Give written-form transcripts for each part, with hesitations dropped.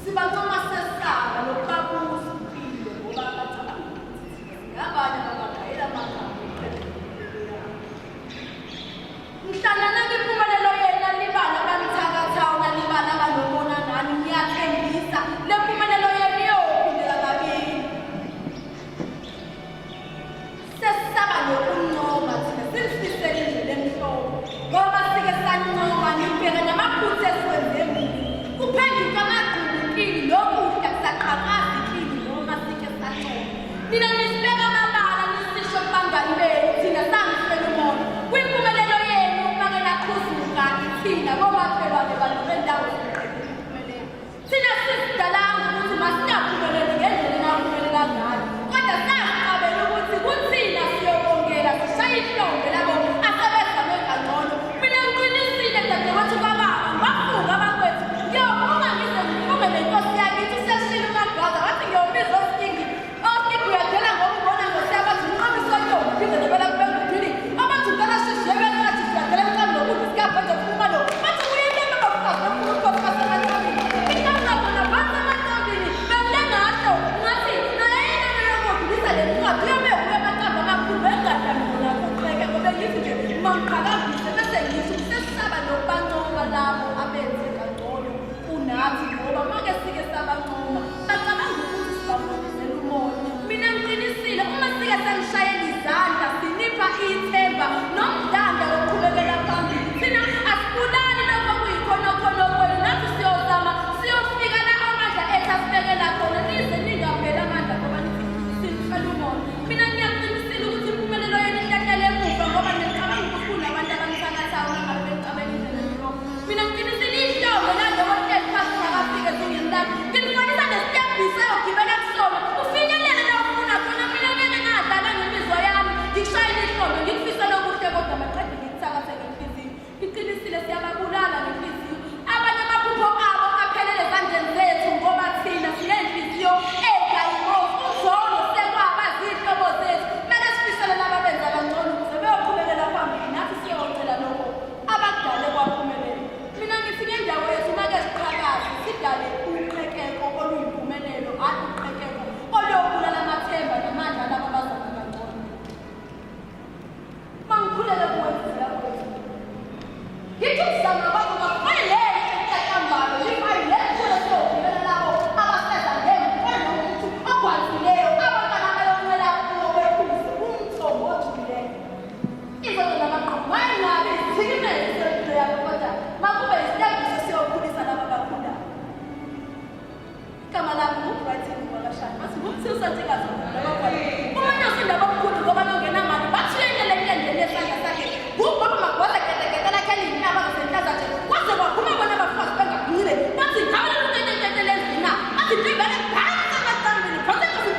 Sibancoma sesaba nokubabuza impilo ngoba bacabanga ukuthi thina singabanye ababagayela amagama okuqeda impilo yabo. Mhlana nakimpumelelo yena libala abanithakathayo nalibala abanomona nani ngiyathembisa le mpumelelo yenu iyophindela kabili. Sesisaba nokuncoma thina sinifisele indlela emhlophe ngoba sike sancoma nibheka namaphutha esiwenze mubi kuphenduka amagqubu kini nokuhle kusaqhakazi kini noma sike sancoma nina nisibeka amabala nisisho kubangani benu thina sangifela umona kwimpumelelo yenu make naqhuzuka ithina komakhelwane bantu bendawo siqedile impumelelo Thina sisidalanga ukuthi masingaphumeleli ngendlela enaphumelela ngayo, kodwa sasiqabela ukuthi kuthina siyobongela sishaye ihlombe labo asebezame kangcono. Mina ngiqinisile dadewethu kababa, ngibafunga abakwethu, ngiyophuma ngize ngifunge nenkosi yakithi useshilo uMagwaza wathi ngiyobiza oskingi Oskingi uyadela ngoba ubona ngosiyabathi umnqamisa ontombi phinde nobela kube ngudini abathi ucela shishi yebela athi siyadela mqambi nokuthi sikabhede kukhuluma lo bathi uyelema babukazi bafuna ubukhosi basemanqamini inkamnabona basemanqamini benginengasho ngathi nayena loyokodlulisa le ncwadi uyobe uye amaqambi amakhulu bengadami kona kuqheke ngoba ngithi nje mangiqhakambise bese ngisho sesisaba nokubancoma labo abenze kangcono kunathi ngoba make sike sabancoma bacabanga ukuthi sibabonizela umona. Mina ngiqinisile uma sike sanishayela izandla sinipha ithemba nomdlandla wokuqhubekela phambili. Thina asibulali lokho okuyikhonokhono kwenu nathi siyozama siyofika la amandla ethu asibekela khona nize ningapheli amandla ngoba nithi sinifela umona. Mina ngiyaqinisile ukuthi impumelelo yenu ihlehlela emuva ngoba nicabanga ukuthi kunabantu abanithakathayo nangabe benicabela indlela emhlophe. Mina ngiqinisile ihlombe lalowo ohlezi phansi ungakafiki ezingeni lami. Ngimfanisa nesitebhisi ayogibela kusona. Ufinyelele la ufuna khona. Mina ngeke ngadlala ngemizwa yami. Ngikushayele ihlombe ngikufisela okuhle kodwa maqede ngikuthakathe ngenhliziyo. Ngiqinisile siyababulala ngenhliziyo. Abanye amaphupho abo aphelele ezandleni zethu ngoba thina sinenhliziyo egayimozi. Uzono sekwaba zihlobo zethu. Kumele sifisele laba benza kangcono ukuze beyoqhubekela phambili nathi siyocela lokho abakudale kwaphumelela. Mina ngithi ngendawo yethu make siqhakaze sidale uqhekeko oluyimpumelelo hhayi uqhekeko oluyobulala amathemba namandla alabo abazama kangcono. Mangikhulele kuwe mzila wethu. Ngithi ukuzama kwakho makufane lento intatambalo lifane lento siyogibela labo abaseza ngemva nomuntu ogwazileyo abantwana abayoncela kuwo bephuze umthombo ojulileyo. Izono namaqhubu mayengabi isithikimezi sempilo yakho kodwa makube isitebhiso siyokhulisa laba abakhulayo. Igama lami nguBrighton Wakashana. Bathi ngumthisa ntikazi Umanyosi indaba omkhulu ngoba nongenamali bathi uyentele entendeni yesandla sakhe. Ngubaba Magwaza getegete lakhe eliyinhlaba zasenhlaza nje. Kwaze kwaphuma bona abafazi bengaphumile. Bathi ngabe lolu tetetete lendlini na? Athi ntembele phansi emaqambini. Phansi enkosi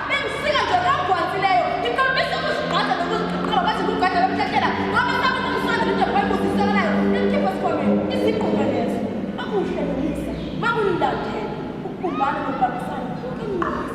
Bengisika nje kangwansileyo ngikhombisa ukuzigqaja nokuziqhiqhiba bathi ngugada lomhlahlela ngoba sabe kumsana into bayibuzisekelayo imkhipha esikhwameni isinqumo leso okuhle nomusa makunilandele ukubumbana nokubambisana konke kunqobisa.